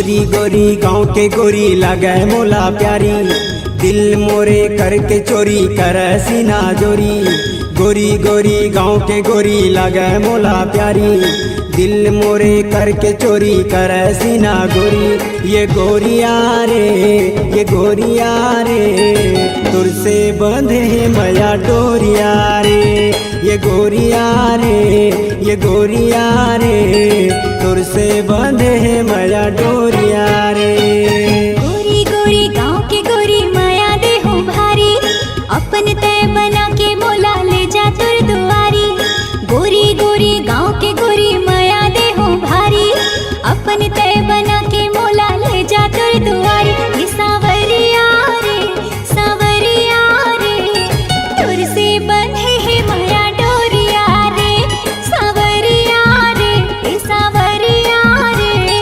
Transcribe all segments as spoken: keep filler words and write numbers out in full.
गोरी गोरी गाँव के गोरी लागे मोला प्यारी, दिल मोरे करके चोरी करे सीना जोरी। गोरी गोरी गाँव के गोरी लागे मोला प्यारी, दिल मोरे करके चोरी करे सीना गोरी। ये गोरिया रे, ये गोरिया रे, तोर से बंधे हे मया डोरिया रे। ये गोरिया रे, ये गोरिया रे, तोर से बंधे हे मया डोरिया रे। गोरी गोरी गाँव के गोरी मया देहूँ भारी, अपन तय बना के मोला ले जा तोर दुआरी। गोरी गोरी गाँव के गोरी मया देहूँ भारी, अपन तय बना के मोला ले जा तोर दुआरी। ये सांवरिया रे, सांवरिया रे, तोर से बंधे हे मया डोरिया रे। सांवरिया रे, ए सांवरिया रे,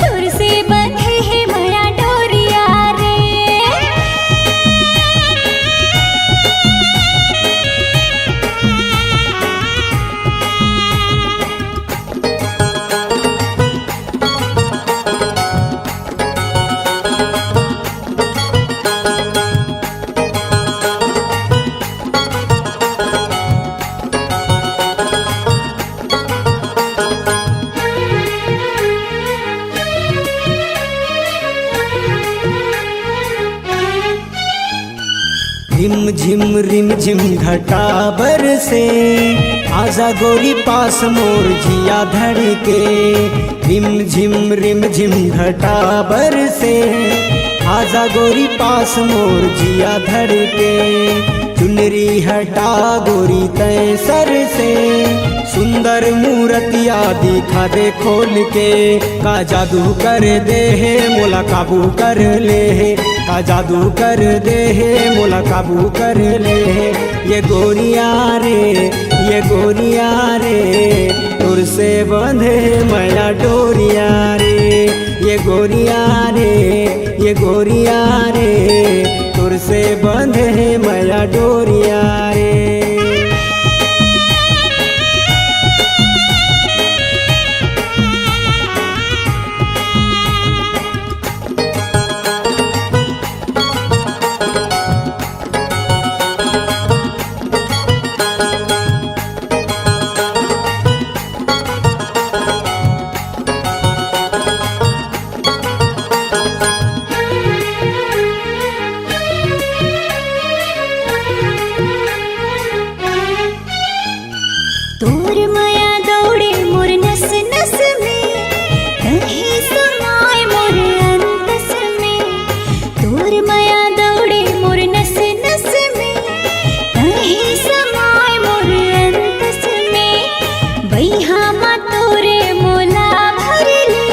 तोर से बंधे हे मया डोरिया रे। रिम झिम रिम झिम घटा बरसे, आजा गोरी पास मोर जिया धड़के। रिम झिम रिम झिम घटा बरसे, आजा गोरी पास मोर जिया धड़के। चुनरी हटा गोरी तय सर से, सुंदर मूरतिया दिखा दे खोल के। का जादू कर दे हे मोला काबू कर ले हे, का जादू कर दे हे मोला काबू कर ले हे। ये गोरिया रे, ये गोरिया रे, तोर से बंधे मया डोरिया रे। ये गोरिया रे, ये गोरिया रे, तोर से बंधे मया डोरिया रे। तोर मया दौड़े मोर नस नस में, कहीं समाए मोर अंतस में। तोर मया दौड़े मोर नस नस में, कहीं समाए मोर अंतस में। बइहा मा तोरे मोला भर ले,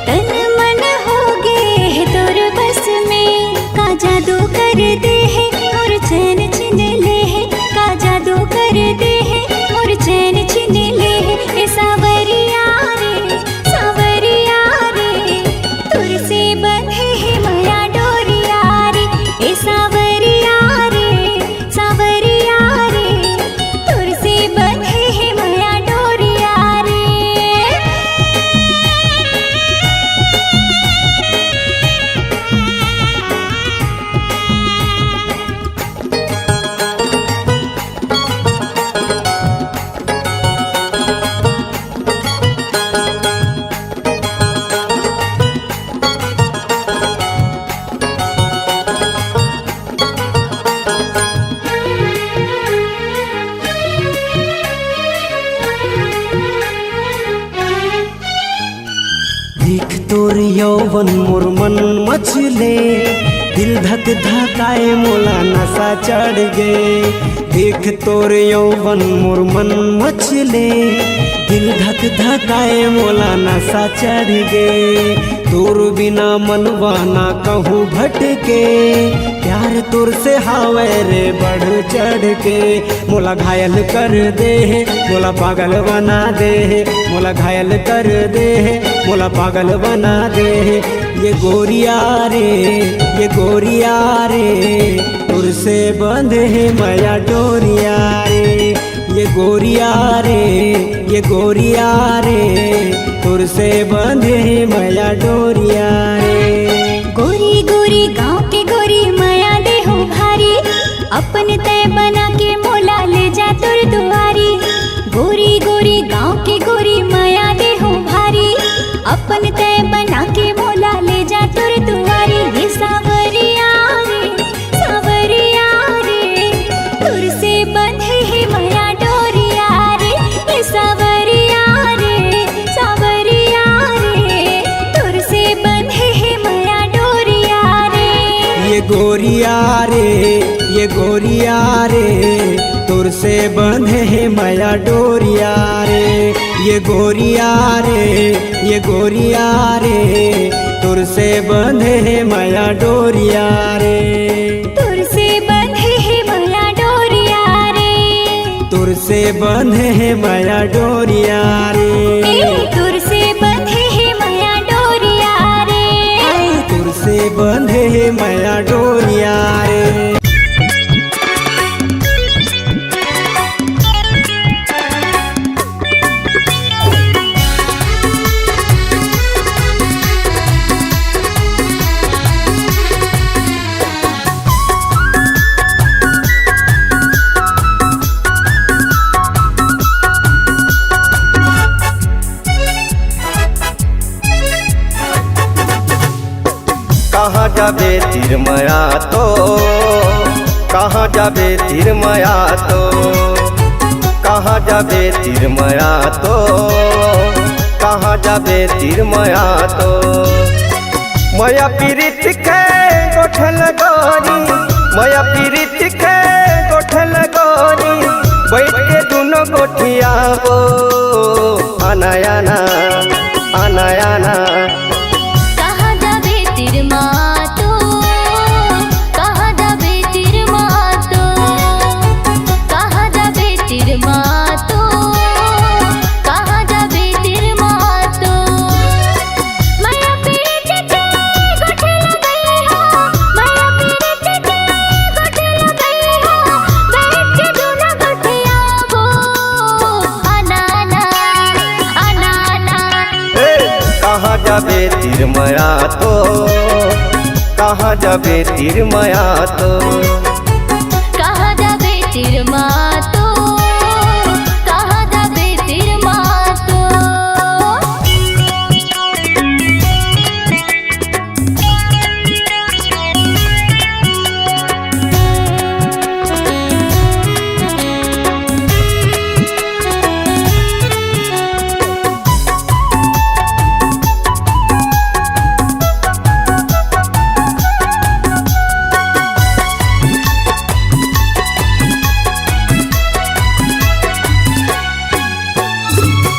तन मन हो गे हे तोर बस में। का जादू कर दे हे मोर चैन छीन ले हे, का जादू कर दे हे मोर चैन छीन ले हे। ए सांवरिया रे, सांवरिया रे, तोर से बंधे हे मया डोरिया रे। ए सांवरिया रे, सांवरिया रे, तोर से बंधे हे मया डोरिया रे। देख तोर यौवन मोर मन मचले, दिल धक धकाए मोला नशा चढ़ गे। देख तोर यौवन मोर मन मचले, दिल धक धकाए मोला नशा चढ़ गे। तोर बिना मनवा ना कहूँ भटके, प्यार तोर से हावय रे बढ़ चढ़ के। मोला घायल कर दे हे, मोला पागल बना दे हे, मोला घायल कर दे हे, मोला पागल बना दे हे। ये गोरिया रे, ये गोरिया रे, तोर से बंधे हे मया डोरिया रे। ये गोरिया रे, ये गोरिया रे, तोर से बंधे हे मया डोरिया रे। गोरी गोरी गांव के गोरी मया देहू भारी, अपन तय बना के मोला ले जा तोर दुआरी। गोरी गोरी गांव के गोरी मया देहू भारी, अपन तय बना के मोला ले जा तोर दुआरी। ये सावरिया रे, सावरिया रे, तोर से बंधे हे मया डोरिया रे। ये सावरिया रे, सावरिया रे, तोर से बंधे हे मया डोरिया रे। ये गोरिया रे, ये गोरिया रे, तोर से बंधे हे मया डोरिया रे। ये गोरिया रे, ये गोरिया रे, तोर से बंधे हे मया डोरिया रे। तोर से बंधे हे मया डोरिया रे। तोर से बंधे हे मया डोरिया रे। ए, तोर से बंधे हे मया डोरिया रे। तोर से बंधे हे मया डोरिया रे। कहाँ जाबे तिरमया तो, कहाँ जाबे तिरमया तो, कहाँ जाबे तिरमया तो, कहाँ जाबे तिरमया तो। मया पीरित के गोठल गोरी, मया पीरित के गोठल गोरी, बैठ के दुनो गोठियाबो। आना, आना, आना, आना। कहाँ जाबे तिरमा तो, कहाँ जाबे तिरमा तो, कहाँ जाबे तिरमा तो, कहाँ जाबे तिरमा तो। मया पीरित के गोठल गई हो, मया पीरित के गोठल गई हो, बैठ के दुनो गोठियाबो। अनाना, अनाना। ए, कहाँ जाबे तिरमया तो, कहाँ जाबे तिरमया तो। कहाँ जाबे तिरमा तो, कहाँ जाबे तिरमा तो।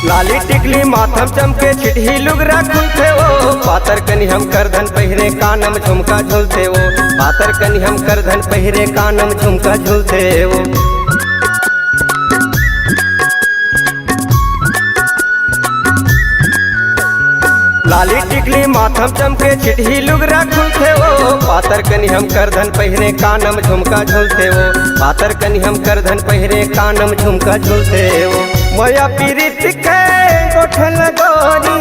लाली टिकली माथम चमके, छिटही लुगरा खुलथे वो। पातर कनी हम करधन पहिरे, कानम झुमका झुलथे वो। पातर कनी हम करधन पहिरे, कानम झुमका झुलथे वो। लाली टिकली माथम चमके, छिटही लुगरा खुलथे वो। पातर कनी हम करधन पहिरे, कानम झुमका झुलथे वो। पातर कनी हम करधन पहिरे, कानम झुमका झुलथे वो। मया पीरित के गोठल गोरी,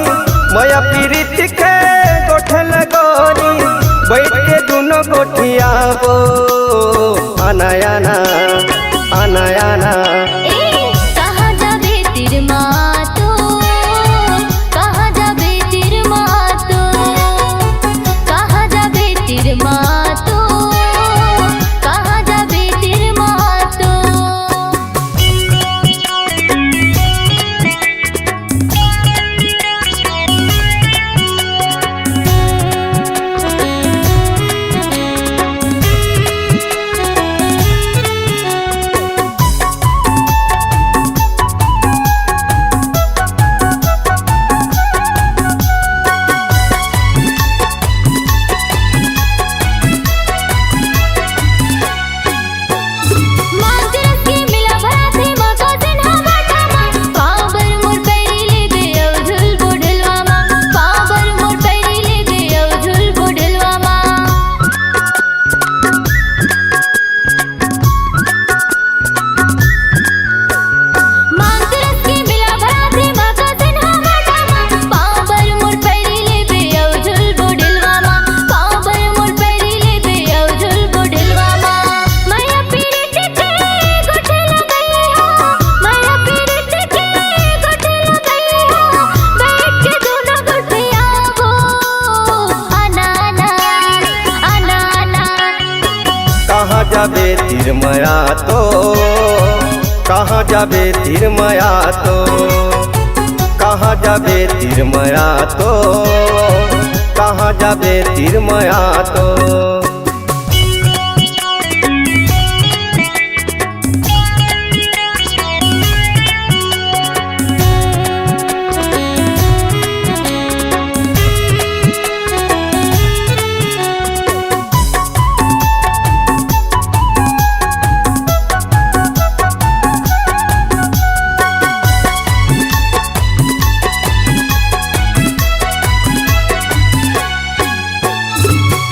मया पीरित के गोठल गोरी, बैठ के दुनो गोठियाबो। आना, आना, आना, आना। ए, कहाँ जाबे तिरमा तो, कहाँ जाबे तिरमा तो, कहाँ जाबे तिरमा तो, कहाँ जाबे तिरमा तो। जाबे तीर मया तो, कहाँ जाबे तीर मया तो, कहाँ जाबे तीर मया तो, कहाँ जाबे तीर मया तो।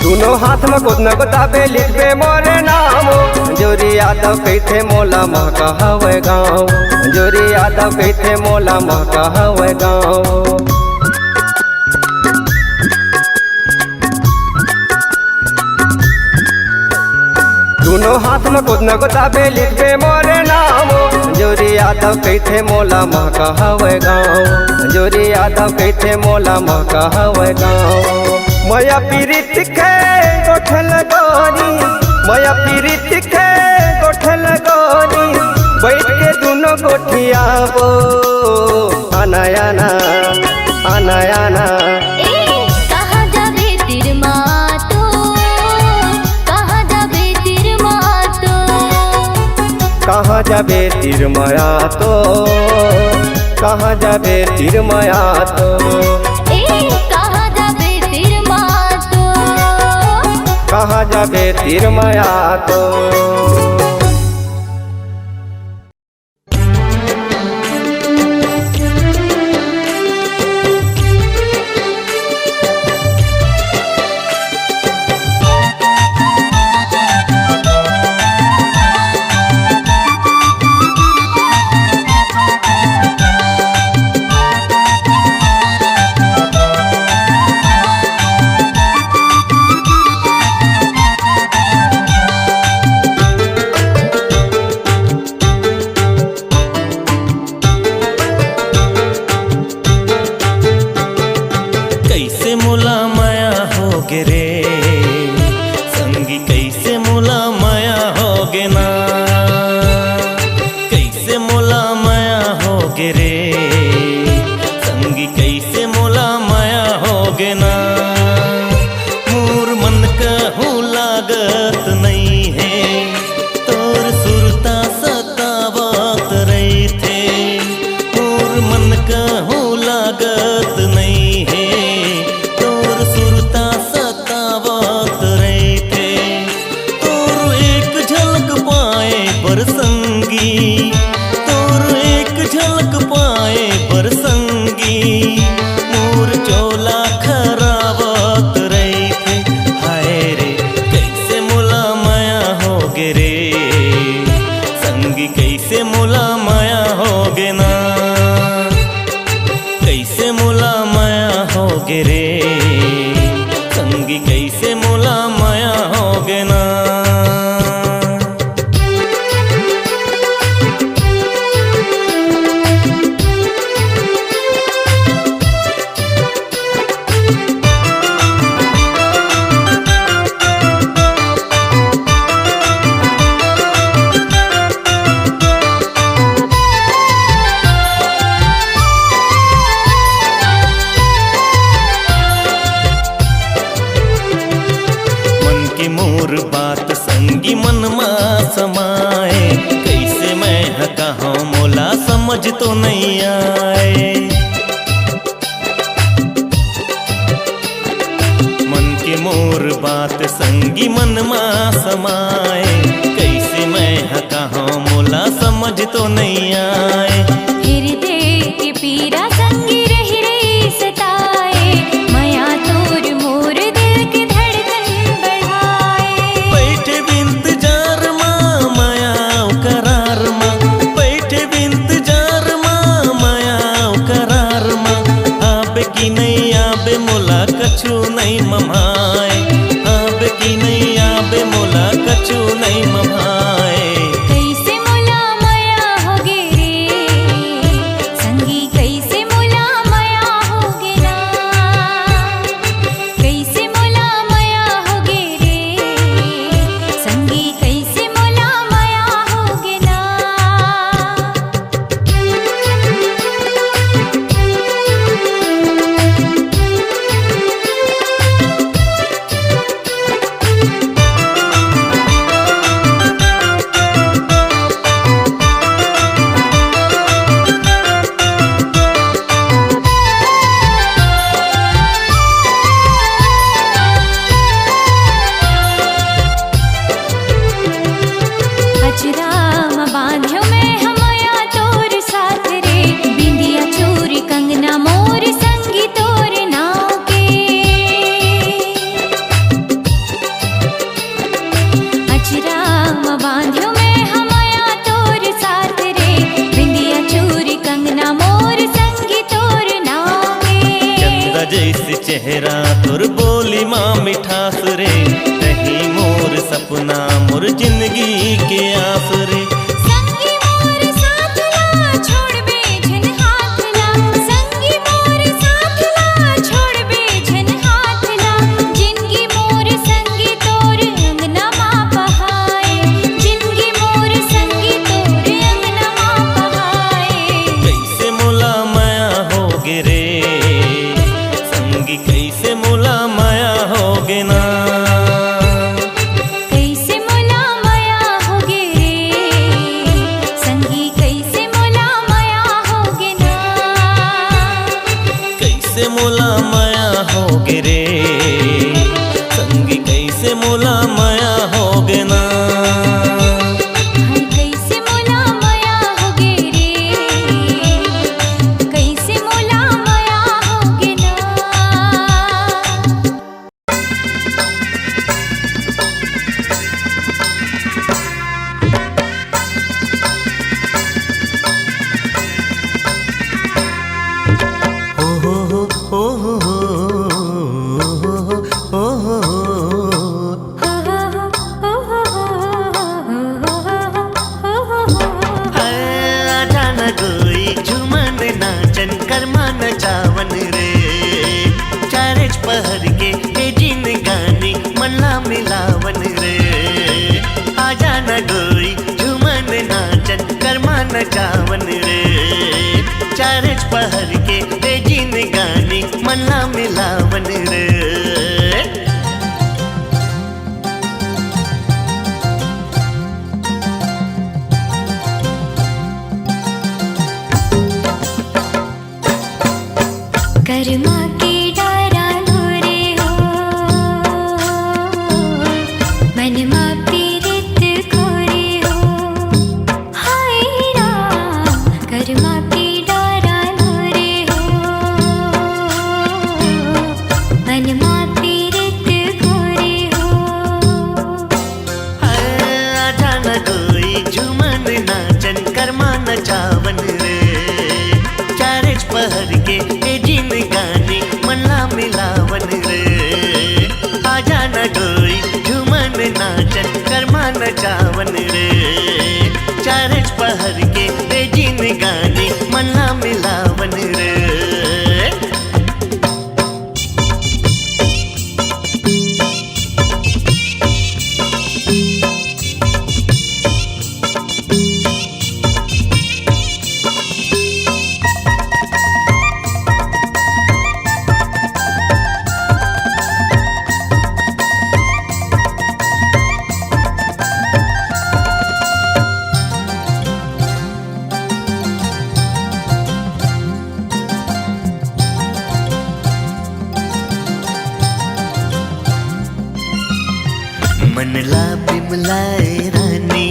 दूनों हाथ म गोदना गोदाबे लिखबे मोरे नाम। अंजोरी यादव कहिथे मोला महका हवय गाँव। अंजोरी यादव कहिथे मोला महका हवय गाँव। दूनों हाथ म गोदना गोदाबे लिखबे मोरे नाम। अंजोरी यादव कहिथे मोला महका हवय गाँव। अंजोरी यादव कहिथे मोला महका हवय गाँव। मया पीरित के गोठल गोरी, मया पीरित के गोठल गोरी, बैठ के दूनों गोठियाबो। आना, आना, आना, आना। ए, कहाँ जाबे तीर मा तो, कहाँ जाबे तीर मा तो? कहाँ जाबे तीर मया तो, कहाँ जाबे तीर मया तो? ए, कहाँ जाबे तीर मा तो? कहाँ जाबे तीर मया तो? कइसे मोला मया होगे रे संगी, कइसे मोला मया होगे ना, कइसे मोला मया होगे रे संगी, कइसे मोला मया होगे ना। मोर मन कहूँ लागत नइ हे, तोर सुरता सतावत रहिथे। मोर मन कहूँ लागत नइ हे, तोर सुरता सतावत रहिथे। तोर एक झलक पाए बर संगी, तोर एक झलक पाए बर संगी, मोर चोला खरावत रहिथे। हाय रे, कइसे मोला मया होगे रे संगी, कइसे मोला मया होगे ना। कइसे मोला मया होगे रे संगी, कइसे मोला मया होगे ना। मन के मोर बात संगी मन मा समाए, कइसे मैं ह कहँव मोला समझ तो नइ आए। मन के मोर बात संगी मन मा समाए, कइसे मैं ह कहँव मोला समझ तो नइ आए। हृदय के पीरा संगी रहि रहि सताए, मया तोर मोर दिल के धड़कन बढ़ाए। बइठे इंतजार मा मया अउ करार मा, बइठे इंतजार मा मया अउ करार मा, आबे कि नइ आबे मोला कछु नइ मम्हाय, आबे कि नइ आबे मोला कछु नइ मम्हाय। कइसे मोला मया होगे रे संगी, कइसे मोला मया होगे ना, कइसे मोला मया होगे रे संगी, कइसे चेहरा तोर बोली मा मिठास रे, तही मोर सपना, मोर जिंदगी के आस रे। संगी मोर साथ ला छोड़बे झन हाथ ला, संगी मोर साथ ला छोड़बे झन हाथ ला। जिंदगी मोर संगी तोर अंगना मा पहाए, जिंदगी मोर संगी तोर अंगना मा पहाए। कैसे मोला मया होगे रे, संगी कैसे मोला मया होगे ना। कैसे मोला मया होगे रे, संगी कैसे मोला मया होगे ना। कैसे मोला मया होगे रे, संगी कैसे मोला मया होगे ना। हाय कैसे मोला मया होगे रे, कैसे मोला मया होगे ना। ओ हो हो, ओ हो हो, ओ हो हो। आजा ना गोरी झूमन नाचन करमा नचावन रे, चारेच पहर के ए जिनगानी मन ला मिलावन रे। आजा ना गोरी झूमन नाचन करमा नचावन रे, चारेच पहर के ए जिनगानी मन ला मिलावन रे। करमा के डारा लो रे हो, मनमा पीरित खोरे हो। हाय राम, करमा के डारा लो रे हो, मनमा पीरित खोरे हो। आजा ना गोरी झूमन नाचन करमा नचावन रे, चारेच पहर के ए जिनगानी मन ला मिलावन रे। आजा ना गोरी झूमन नाचन करमा नचावन रे, चारेच पहर के ए जिनगानी मन ला मिलावन रे। मन ला बिमलाए रानी,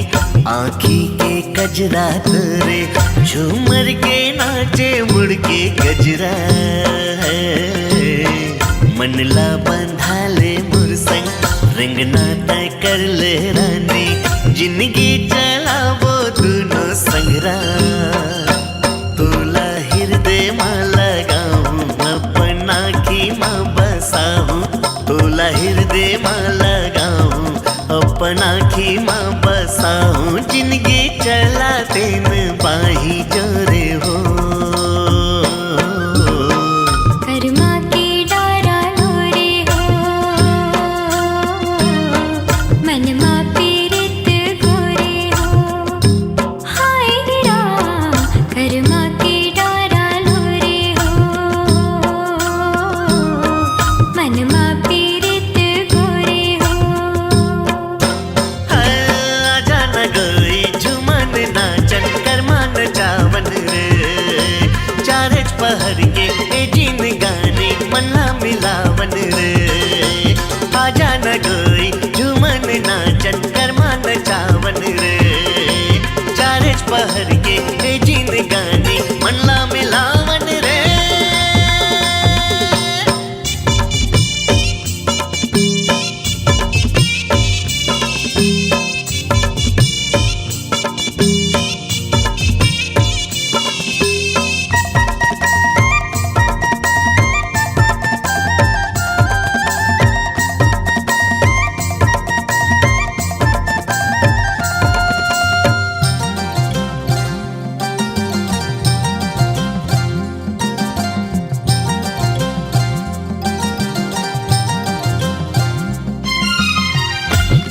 आँखी के कजरा तोरे, झूमर के नाचे मुड़ के गजरा है। मन ला बंधा ले मोर संग, रेंगना तय कर ले रानी, जिंदगी चलाबो दुनो संगरा। तोला हिरदे मा लगाहूँ, अपन आँखी मा बसाहूँ। तोला हिरदे मा लगाहूँ, अपन आँखी मा बसाहूँ। जिंदगी चला तेन बाही जोरे हो। करमा के डारा लो रे हो, मनमा पीरित खोरे हो। हाय राम, करमा के डारा लो रे हो, मनमा पीरित खोरे हो। आजा ना गोरी झूमन नाचन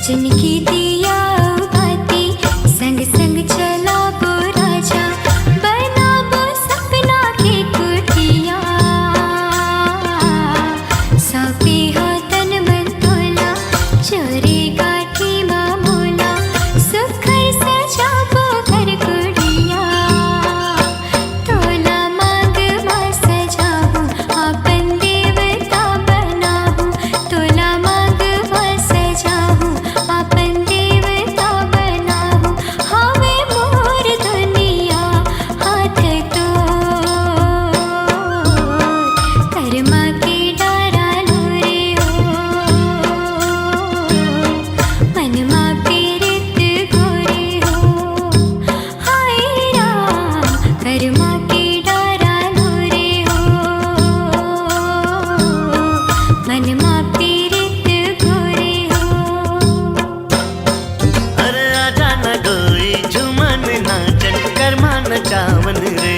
जिनकी दिया बाती संग संग चलाबो राजा, बनाबो सपना के कुटिया। सौंपे हो तन मन तोला, चोरी गाठी मा मोला, सुखर सजाबो घर कुड़िया। तोला मांग मा सजाहूँ, अपन देवता बनाहूँ। तोला मांग मा सजाहूँ, अपन देवता बनाहूँ। हवे मोर दुनिया हाथ तोर, करमा के डारा लो रे हो, मनमा पीरित घोरे हो। हाय राम, करमा के डारा लो रे हो, मनमा पीरित घोरे हो। अरे आजा न गोई झुमन नाचन, करमा नचावन रे।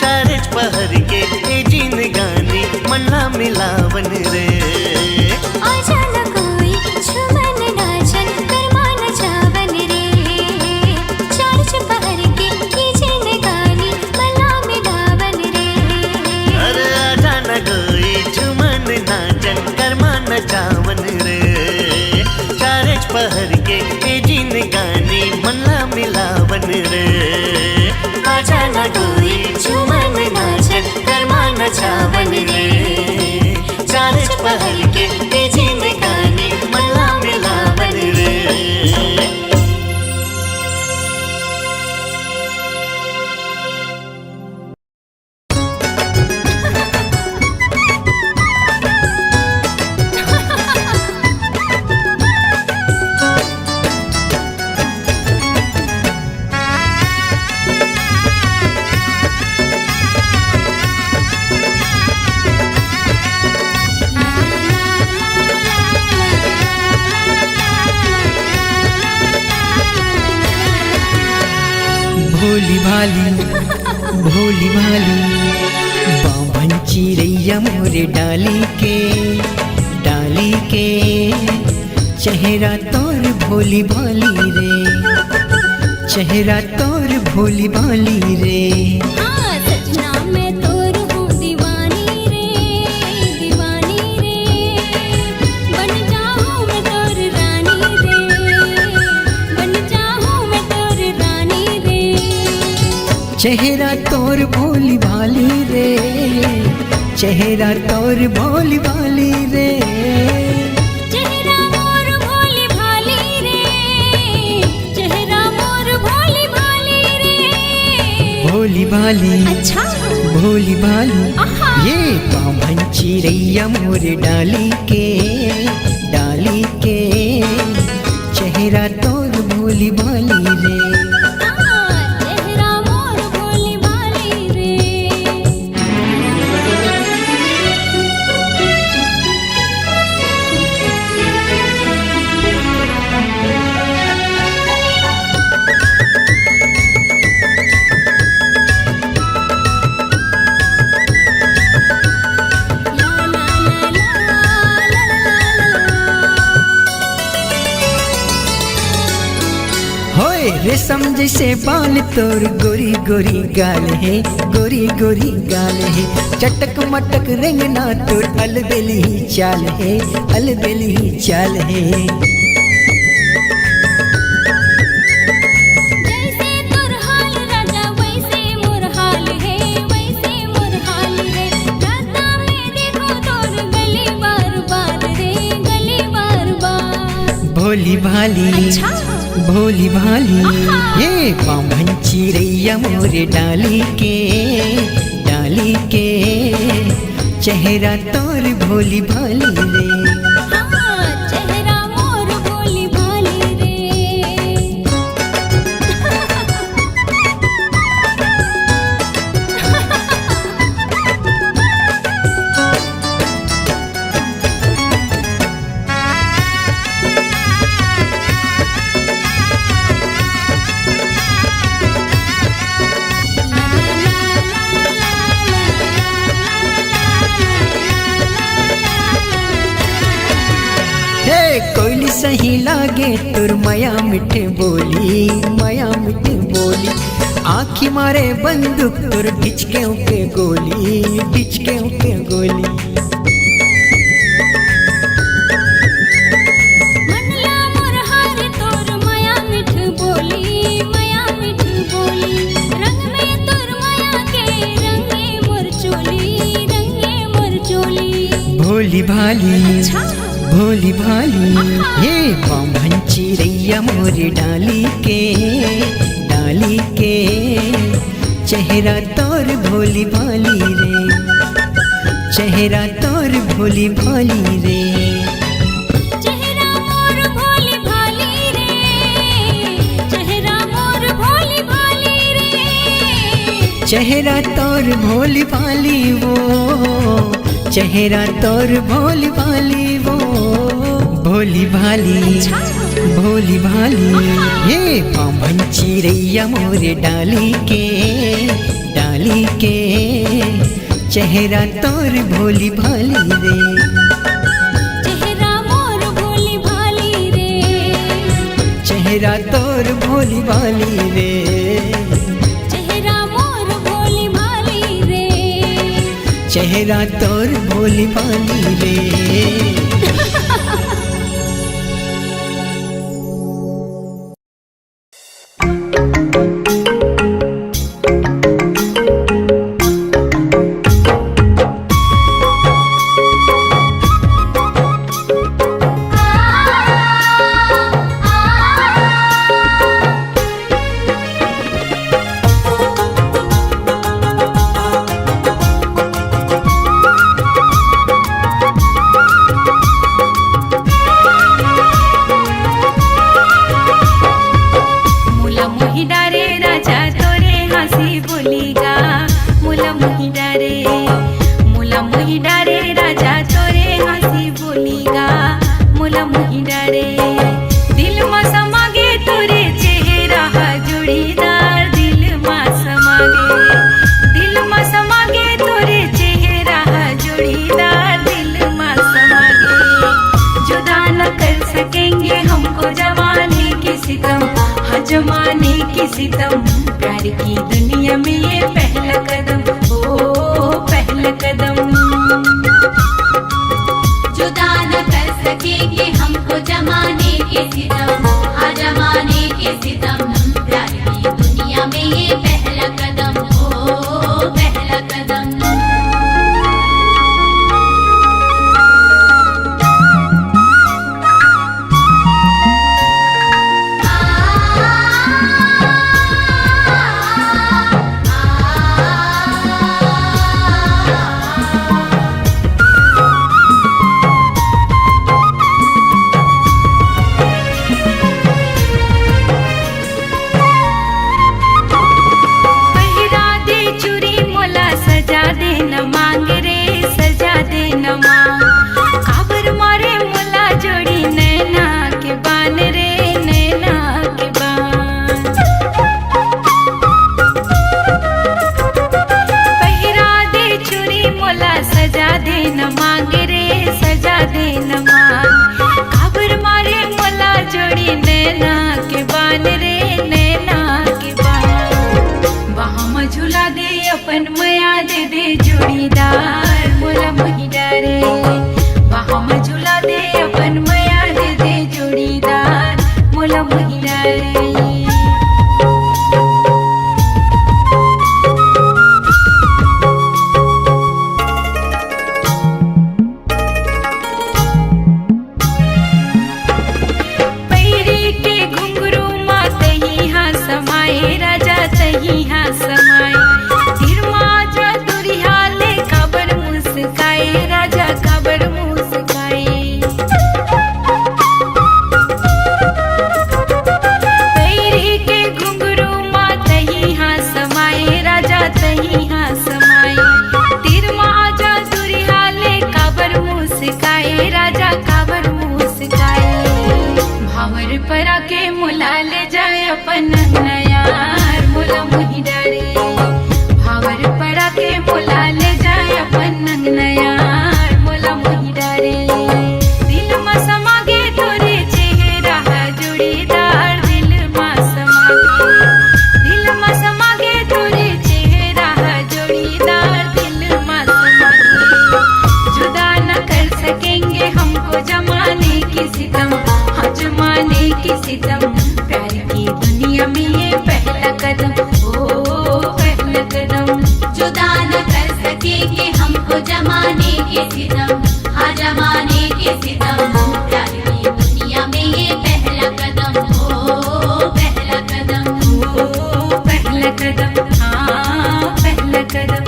चारेच पहर के ए जिनगानी, मन ला मिलावन रे। आजा न गोई झुमन नाचन, करमा नचावन रे। चारेच पहर के ए जिनगानी, मन ला मिलावन रे। अरे आजा न गोई झुमन नाचन, करमा नचावन रे। चारेच पहर के ए जिनगानी, मन ला मिलावन रे। आजा न गोई झुमन नाचन, करमा नचावन रे। चारेच पहर के ए जिनगानी, मन ला मिलावन रे। भोली भाली, भोली भाली, बाभन चिरैया मोरे डाली के, डाली के। चेहरा तोर भोली भाली रे, चेहरा तोर भोली भाली रे। हाँ, सजना मैं तोर हूँ दीवानी रे, दीवानी रे। बन जाऊँ मैं तोर रानी रे, बन जाऊँ मैं तोर रानी रे। चेहरा तोर भोली भाली रे, चेहरा तोर भोली भाली रे। चेहरा मोर भोली भाली रे, चेहरा मोर भोली भाली रे। भोली भाली, अच्छा। भोली भाली, आहा। ये बाभन चिरैया मोर डाली के, डाली के। चेहरा तोर भोली भाली रे। हाँ, चेहरा मोर भोली भाली रे। होए रेशम जैसे बाल तोर, गोरी गोरी गाल हे, गोरी गोरी गाल हे। चटक मटक रेंगना तोर, अलबेली चाल हे, अलबेली चाल हे। जैसे तोर हाल राजा, वैसे मोर हाल हे, वैसे मोर हाल हे। रास्ता में देखो तोर गली बार बार रे, गली बार बार। भोली भाली, अच्छा। भोली भाली, आहा। ये बाभन चिरैया मोरे डाली के, डाली के। चेहरा तोर भोली भाली रे। हाँ, चेहरा मोर भोली भाली रे। के तोर मया मीठे बोली, मया मीठे बोली। आँखी मारे बंदूक तोर ढिचके के गोली, ढिचके के गोली। मन ला मोर हार तोर मया मीठ बोली, मया मीठ बोली। रंग में तोर मया के रंगे मोर चोली, रंगे मोर चोली। भोली भाली, अच्छा। भोली भाली, आहा। हे बाम्हन चिरैया मोर डाली के, डाली के। चेहरा तोर भोली भाली रे, चेहरा तोर भोली भाली रे। चेहरा मोर भोली भाली रे, चेहरा मोर भोली भाली रे। चेहरा तोर भोली भाली वो, चेहरा तोर भोली भाली वो। भोली भाली, अच्छा। भोली भाली, आहा। हे बाम्हन चिरैया मोर डाली के, डाली के। चेहरा तोर भोली भाली रे। चेहरा मोर भोली भाली रे। चेहरा तोर भोली भाली रे। चेहरा मोर भोली भाली रे। चेहरा तोर भोली भाली रे। मोला मोहि डारे राजा तोरे हाँसी बोली गा, मोला मोहि डारे, मोला मोहि डारे राजा तोरे हाँसी बोली गा, मोला मोहि डारे। दिल मा समा गे तोरे चेहरा हा जोड़ीदार, दिल मा समा गे, दिल मा समा गे तोरे चेहरा हा जोड़ीदार, दिल मा समा गे। जुदा न कर सकेंगे हमको जमाने के सितम, हाँ जमाने के सितम। प्यार की दुनिया में ये पहला कदम, ओ पहला कदम। जुदा न कर सकेंगे हमको जमाने के सितम, हाँ जमाने के सितम। प्यार की दुनिया में ये पहला कदम, ओ पहला कदम। पहिरा दे चूरी मोला, सजा दे न मांग रे, सजा दे न मांग। काबर मारे मोला जोड़ी नैना के बान रे, नैना के बान। पहिरा दे चूरी मोला, सजा दे न मांग रे, सजा दे न मांग। काबर मारे मोला जोड़ी नैना के बान रे, नैना के बान। बाह म झुला दे अपन मया दे दे जोड़ीदार, मोला मोहि डारे। बाह म झुला दे अपन मया दे दे जोड़ीदार, मोला मोहि डारे। पैरी के घुंघरू मा तही हा समाए राजा, तही हा समाए। तीर मा जा दुरिहा ले काबर मुस्काए राजा, काबर मुस्काए। पैर जुदा न कर सकेंगे हमको जमाने के सितम, हाँ जमाने के सितम। प्यार की दुनिया में ये पहला कदम, ओ पहला कदम, ओ पहला कदम, हाँ पहला कदम।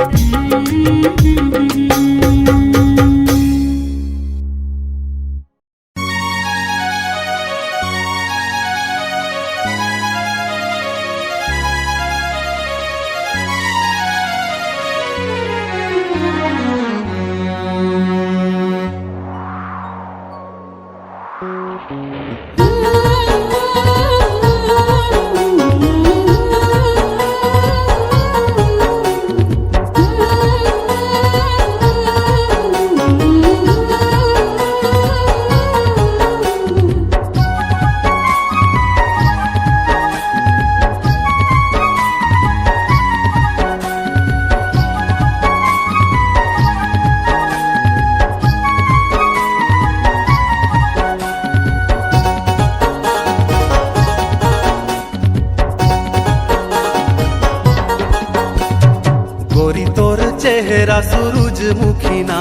गोरी तोर चेहरा सूरजमुखी ना,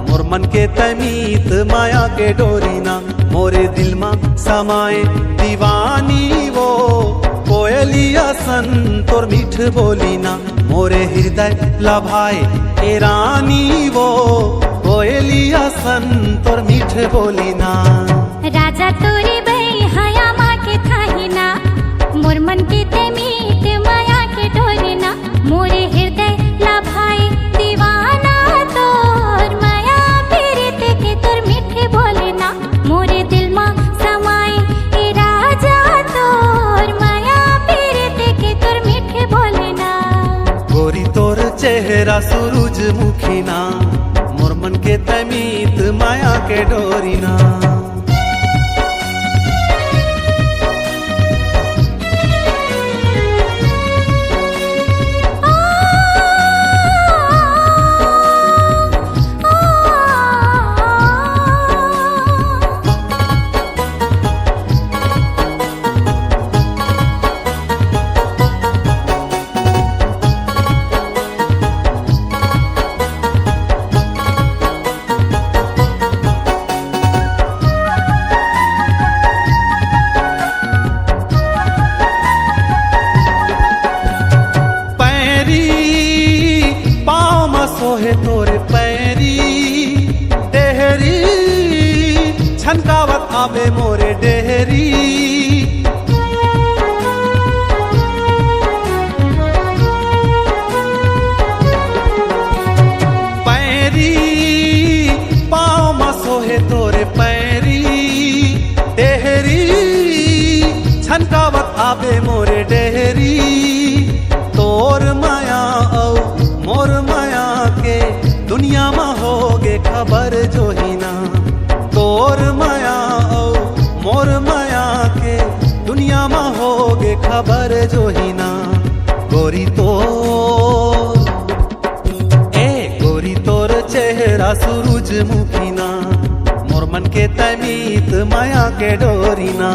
मोर मन के तमीत माया के डोरी ना, मोरे दिल मा समाए दीवानी वो, कोयलिया सन तोर मीठ बोली ना, मोरे हृदय लभाए ए रानी वो, कोयलिया सन तोर मीठ बोली ना। राजा तोरे बई हया माँ के थाही ना, मोर मन के ते मीत माया के डोरी ना, मोरे हृदय लभाए दीवाना तोर माया पीरित के तोर मीठ बोली ना, मोरे दिल मा समाए ए राजा तोर माया पीरित के तोर मीठ बोली ना। गोरी तोर चेहरा सूरजमुखी ना, मोर मन के तमीत माया के डोरी ना। पैरी पाँव म सोहे तोर पैरी, डेहरी छनकावत आबे मोरे डेहरी। पैरी पाँव म सोहे तोरे पैरी, डेहरी छनकावत आबे मोरे डेहरी। तोर माया अउ मोर माया के दुनिया म होगे खबर जोही ना। तोर माया अउ मोर माया के दुनिया म होगे खबर जोही ना। गोरी तोर, ए गोरी तोर चेहरा सूरजमुखी ना, मोर मन के तमीत माया के डोरी ना।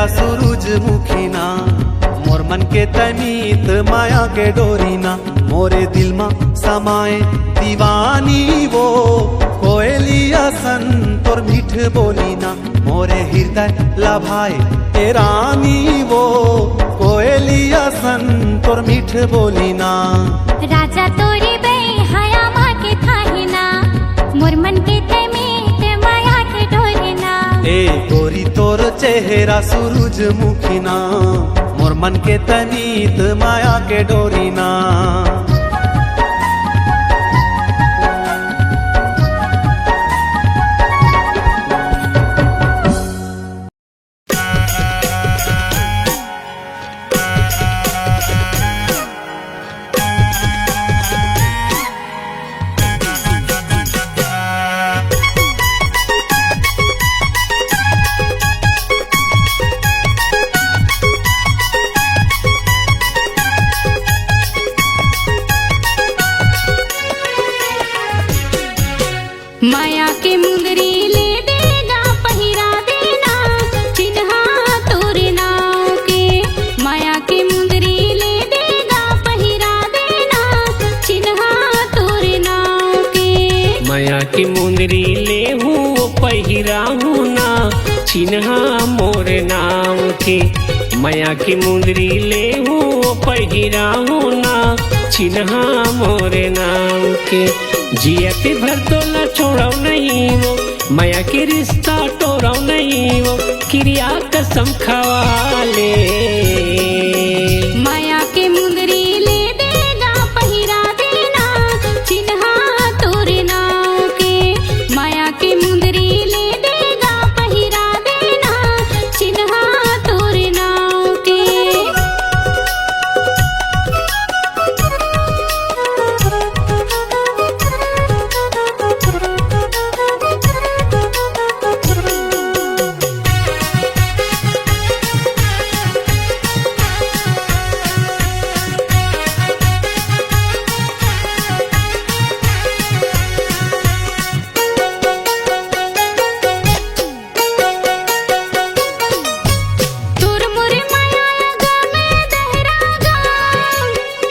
सूरजमुखी ना, मोर मन के तैं मीत मया के डोरी ना, मोरे दिल मा समाए दीवानी वो, कोयली असन तोर मीठ बोली ना, मोरे हृदय ला भाए ए रानी वो, कोयली असन तोर मीठ बोली ना। राजा तोरी बई हया मा के थाही ना, मोर मन के तैं मीत मया के डोरी ना। ए गोरी तोर चेहरा सूरजमुखी ना, मोर मन के तैं मीत मया के डोरी ना। मया के मुंदरी ले देगा पहिरा देना, चिन्हा तोरे नाव के। मया के मुंदरी ले देगा पहिरा देना, चिन्हा तोरे नाव के। मया के मुंदरी ले हूँ पहिरा हूँ ना, चिन्हा मोर नाव के। मया के मुंदरी ले हूँ पहिरा हूँ ना, चिन्हा मोर नाव के। जियत भर तोला छोड़व नहीं वो, मया के रिश्ता तोड़व नहीं वो, किरिया कसम खवा ले। मया के मुंदरी ले देगा पहिरा देना, चिन्हा तोरे नाव के। मया के मुंदरी ले देगा पहिरा देना, चिन्हा तोरे नाव के। तोर मोर माया गा में दहरा गा,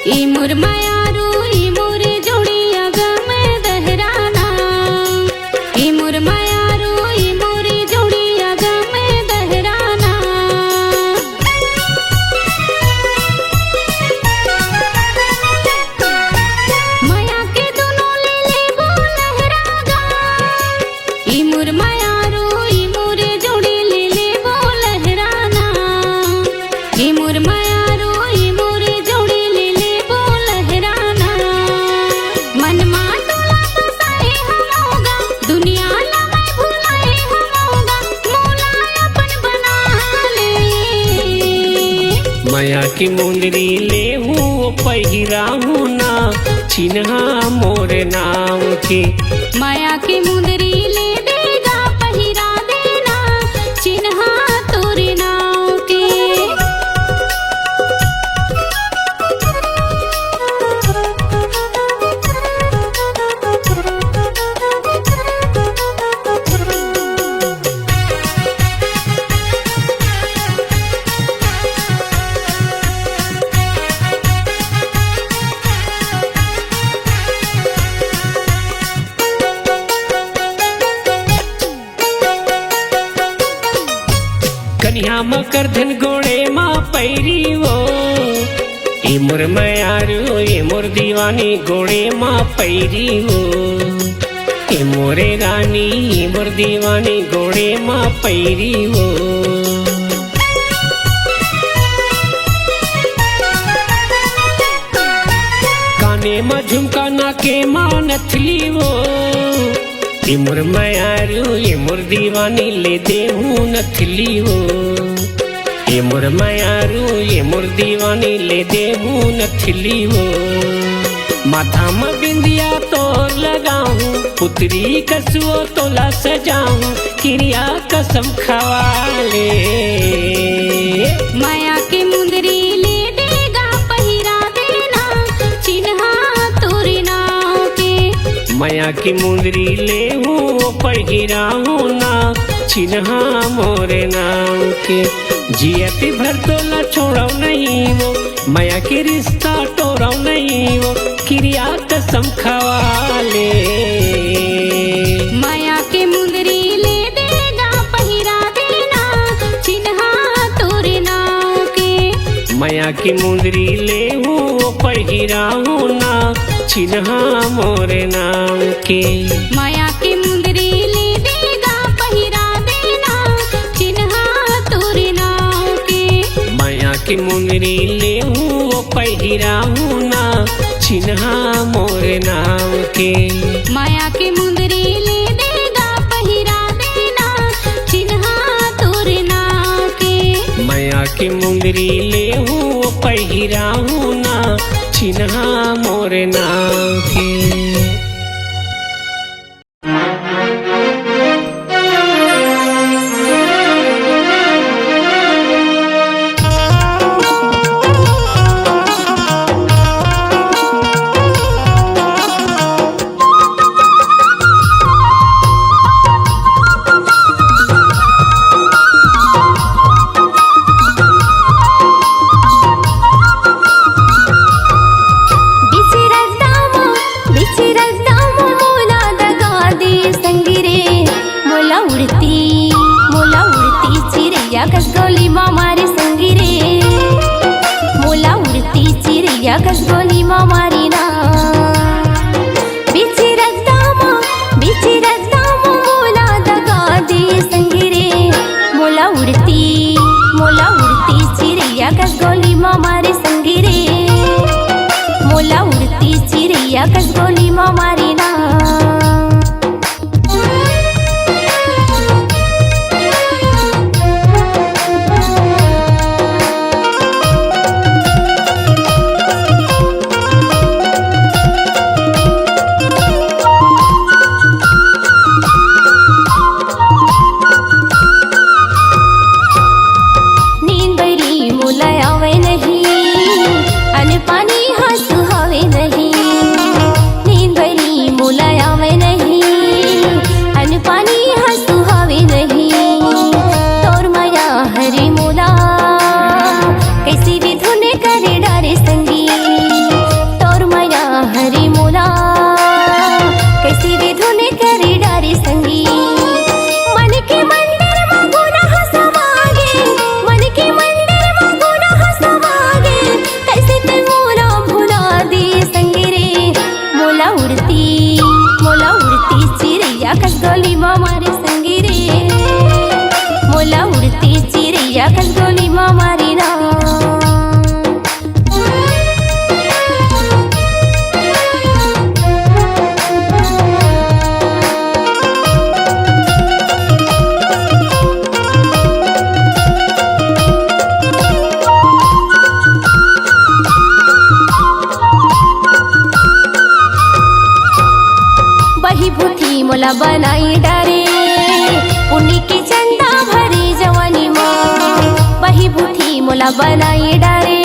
ई मोर माया रो, ई मोर जोड़िया गा में दहराना। ई मोर माया रो, ई मोर जोड़िया गा में दहराना। माया के दुनो ले लेबो लहरा गा। ई मोर माया रो, ई मोर जोड़ी ले लेबो लहराना। ई मोर माया रो, ई मोर जोड़ी ले लेबो लहराना। मन मा टोला बसाए हमोगा, दुनिया ला मैं भुलाए हमोगा, मोला अपन बना ले। मया की मुंदरी ले हूँ पहिरा हूँ ना, चिन्हा मोर नाव के। मया के मुंदरी ले देगा पहिरा देना, चिन्हा तोरे नाव के। कनिहा म करधन गोड़े म पैरी वो, ए मोर मयारू, ए मोर दीवानी गोड़े म पैरी वो। ए मोरे रानी, ए मोर दीवानी गोड़े म पैरी वो। काने म झुमका, नाके म नथली वो। ए मोर मयारू, ए मोर दीवानी ले देहूँ नथली वो। ए मोर मयारू, ए मोर दीवानी ले देहूँ नथली वो। माथा म बिंदिया तोर लगाहूँ, पुतरी कसुओ तोला सजाहूँ, किरिया कसम खवा ले। मया के मुंदरी ले देगा पहिरा देना, चिन्हा तोरे नाव के। मया की मुंदरी ले हूँ पहिरा हूँ ना, चिन्हा मोरे नाम के। जियत भर तोला छोड़व नहीं वो, मया के रिश्ता तोड़व नहीं वो, किरिया कसम खवा ले। मया के मुंदरी ले दे गा पहिरा देना, चिन्हा तोरे नाम के। मया के मुंदरी ले वो पहिराहूँ ना, चिन्हा मोरे नाम के। मया के मुंदरी ले दे गा पहिरा देना, चिन्हा तोरे नाम के। मया के मुंदरी ले वो पहिराहूँ ना, चिन्हा मोरे नाम के। मया के मुंदरी ले दे गा पहिरा देना, चिन्हा तोरे नाम के। मया के मुंदरी ले वो पहिराहूँ ना, चिन्हा मोरे नाम के। बिच रद्दा म, बिच रद्दा म मोला दगा दे संगी रे, मोला उड़ती, मोला उड़ती चिरैया कस गोली म मारे संगी रे, मोला उड़ती चिरैया कस गोली म मारे ना। बिच रद्दा म, बिच रद्दा म मोला दगा दे संगी रे, मोला उड़ती, मोला उड़ती चिरैया कस गोली म मारे संगी रे, मोला उड़ती चिरैया कस गोली म मारे ना। नींद बरी मोला आवे नहीं, अन पानी ह सुहावे नहीं। नींद बरी मोला आवे नहीं, अन पानी ह सुहावे नहीं। तोर मया हरी मोला, कैसी विधुन करे डारे संगी। तोर मया हरी मोला, कैसी विधुन करे डारे संगी। मन के मंदिर म गुनाह समागे, मन के मंदिर म गुनाह समागे, कैसे ते मोला भुला दे संगी रे। मोला उड़ती, मोला उड़ती चिरैया कस गोली म मारे संगी रे, मोला उड़ती चिरैया कस गोली म मारे ना। बही भूठी मोला बनाई डारे, पुन्नी के चंदा भरी जवानी मा। बही भूठी मोला बनाई डारे,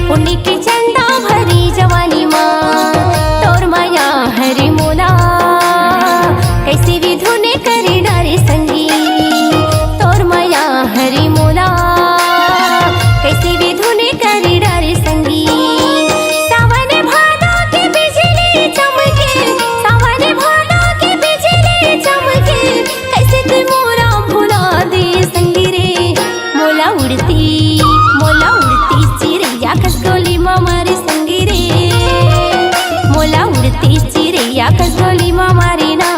पुन्नी के चंदा भरी जवानी मा। तोर मया हरी मोला, कैसे विधुन करी डारे संगी। तोर मया हरी मोला, कैसे विधुन करी डारे संगी। सावन भादो के बिजली चमके, सावन भादो के बिजली चमके, कैसे ते मोला भुला दे संगी रे। मोला उड़ती, मोला उड़ती चिरैया कस गोली म मारे संगी रे। मोला उड़ती चिरैया कस गोली म मारे ना।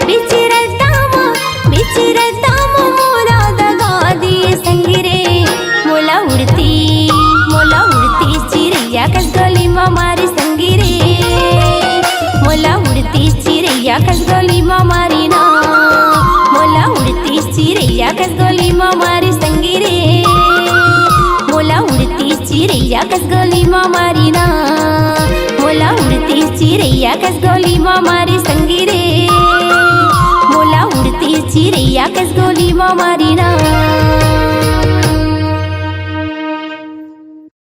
बिच रद्दा म, बिच रद्दा म मोला दगा दे संगी रे। मोला उड़ती, मोला उड़ती चिरैया कस गोली म मारे संगी रे। मोला उड़ती चिरैया कस गोली म मारे ना। मोला उड़ती चिरैया कस गोली म मारे संगी रे। मोला उड़ती चिरैया कस गोली म मारे ना। मोला उड़ती चिरैया कस गोली म मारे संगी